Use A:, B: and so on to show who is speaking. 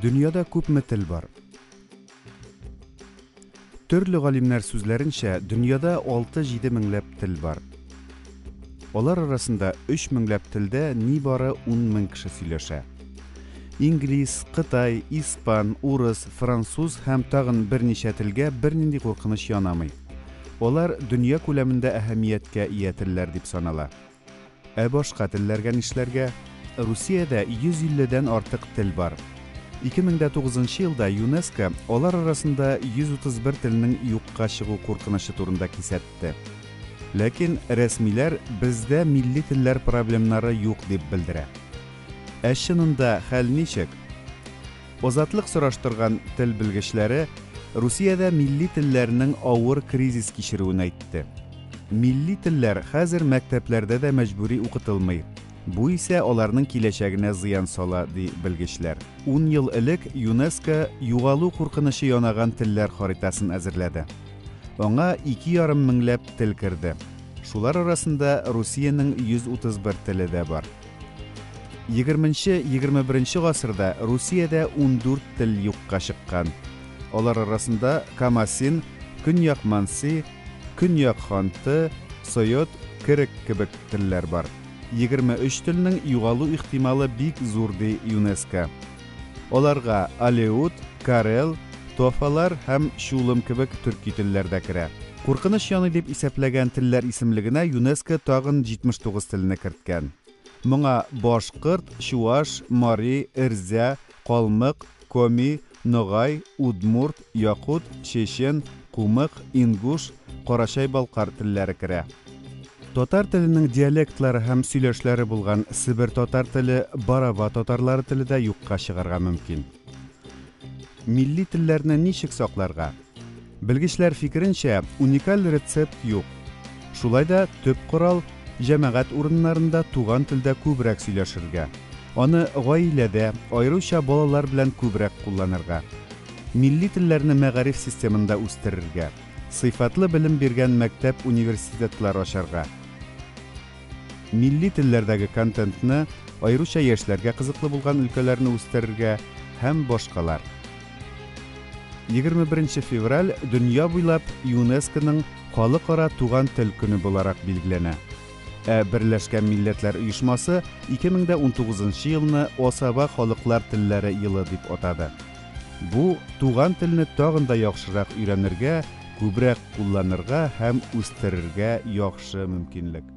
A: Дөньяда күпме тел бар? Төрле галимнәр сүзләренчә, дөньяда 6-7 меңләп тел бар. Алар арасында 3 меңләп телдә нибары 10 мең кеше сөйләшә. Инглиз, кытай, испан, урыс, француз һәм тагын берничә телгә бернинди куркыныч янамый. Алар дөнья күләмендә әһәмияткә ия телләр дип санала. Ә башка телләргә нишләргә? Русиядә 150 дән артык тел бар. 2009 елда ЮНЕСКО алар арасында 131 телнең юкка чыгу куркынычы турында кисәтте. Ләкин рәсмиләр бездә милли телләр проблемнары юк дип белдерә. Ә чынында хәл ничек? Азатлык сораштырган тел белгечләре Русиядә милли телләрнең авыр кризис кичерүен әйтте. Милли телләр хәзер мәктәпләрдә дә мәҗбүри укытылмый. Бу исә аларның киләчәгенә зыян сала, ди белгечләр. Ун ел элек ЮНЕСКО югалу куркынычы янаган телләр харитасын әзерләде. Аңа 2,5 меңләп тел керде. Шулар арасында Русиянең 131 теле дә бар. Егерменче-егерме беренче гасырда Русиядә 14 тел юкка чыккан. Алар арасында камасин, көньяк манси, көньяк ханты, сойот, керек кебек телләр бар. 23 телнең югалу ихтималы бик зур, ди ЮНЕСКО. Аларга алеут, карел, тофалар һәм чулым кебек төрки телләр дә керә. Куркыныч яный дип исәпләгән телләр исемлегенә ЮНЕСКО тагын 79 телне керткән. Моңа башкорт, чуаш, мари, эрзя, калмык, коми, ногай, удмурт, якут, чечен, кумык, ингуш, карачай-балкар телләре керә. Татар теленең диалектлары һәм сөйләшләре булган себер татар теле, барава татарлары теле дә юкка чыгарга мөмкин. Милли телләрне ничек сакларга? Белгечләр фикеренчә, уникаль рецепт юк. Шулай да төп корал, җәмәгать урыннарында туган телдә күбрәк сөйләшергә. Аны гаиләдә, аеруча балалар белән күбрәк кулланырга. Милли телләрне мәгариф системында үстерергә. Сыйфатлы белем биргән мәктәп-университетлар ачарга. Милли телләрдәге контентны, аеруча яшьләргә кызыклы булган өлкәләрне үстерергә һәм башкалар. 21 февраль дөнья буйлап ЮНЕСКОның Халыкара туган тел көне буларак билгеләнә. Ә Берләшкән Милләтләр Оешмасы 2019 елны Асаба халыклар телләре елы дип атады. Бу туган телне тагын да яхшырак өйрәнергә, күбрәк кулланырга һәм үстерергә яхшы мөмкинлек.